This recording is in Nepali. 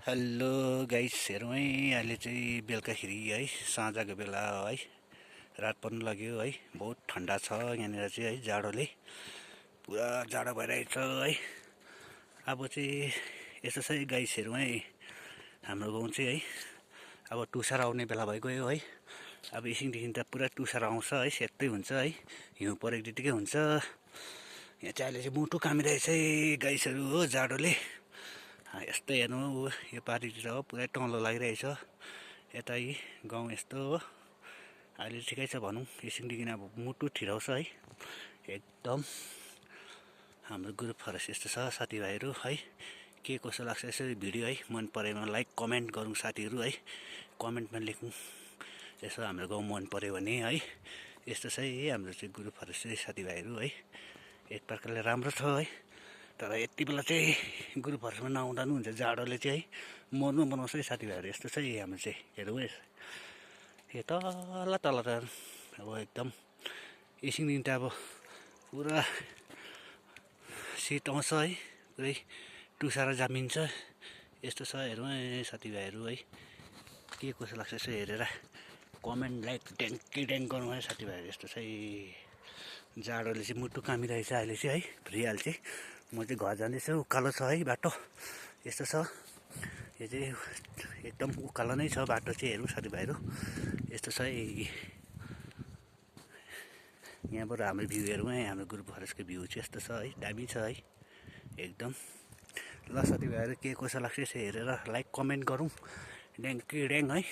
हेलो गाइसहरू है। अहिले चाहिँ बेलुकाखेरि है, साँझको बेला है, रात पर्नु लाग्यो है। बहुत ठन्डा छ यहाँनिर चाहिँ है, जाडोले पुरा जाडो भइरहेछ है। अब चाहिँ यस्तो चाहिँ गाइसहरू है, हाम्रो गाउँ चाहिँ है अब टुसार आउने बेला भइगयो है। अब एकछिनदेखि त पुरा टुसार आउँछ है, सेतै हुन्छ है, हिउँ परेको बित्तिकै हुन्छ। यहाँ चाहिँ अहिले चाहिँ मुटु कामिरहेछ है गाइसहरू हो, जाडोले। यस्तै हेर्नु यो पारितिर हो, पुरै टल्लो लागिरहेछ। यता गाउँ यस्तो हो, अहिले ठिकै छ भनौँ। एकछिनदेखि अब मुटु ठिराउँछ है एकदम। हाम्रो ग्रुप फरेस्ट यस्तो छ साथीभाइहरू है। के कसो लाग्छ यसो भिडियो है, मन परेमा लाइक कमेन्ट गरौँ साथीहरू है। कमेन्टमा लेखौँ यसो हाम्रो गाउँ मन पऱ्यो भने है। यस्तो चाहिँ हाम्रो चाहिँ ग्रुप फरेस्ट चाहिँ साथीभाइहरू है, एक प्रकारले राम्रो छ है। तर यति बेला चाहिँ ग्रुप फरेस्टमा नआउँदा पनि हुन्छ, जाडोले चाहिँ है मर्नु बनाउँछ है साथीभाइहरू। यस्तो चाहिँ हाम्रो चाहिँ हेरौँ है, यो तल तल त अब एकदम एकछिनदेखि त अब पुरा शीत आउँछ है, पुरै टुसाएर जामिन्छ। यस्तो छ हेरौँ है साथीभाइहरू है। के कसो लाग्छ यसो हेरेर कमेन्ट लाइक ट्याङ गरौँ है साथीभाइहरू। यस्तो चाहिँ जाडोले चाहिँ मुटु कामिरहेछ अहिले चाहिँ है। फ्रिहाल चाहिँ म चाहिँ घर जाँदैछु, उकालो छ है बाटो। यस्तो छ, यो चाहिँ एकदम उकालो नै छ बाटो चाहिँ। हेरौँ साथीभाइहरू यस्तो छ है। यहाँबाट हाम्रो भ्यू हेरौँ है, हाम्रो ग्रुप फरेस्टको भ्यू चाहिँ यस्तो छ है, दामी छ है एकदम। ल साथीभाइहरू के कसो लाग्छ यसो हेरेर लाइक कमेन्ट गरौँ, ड्याङ है।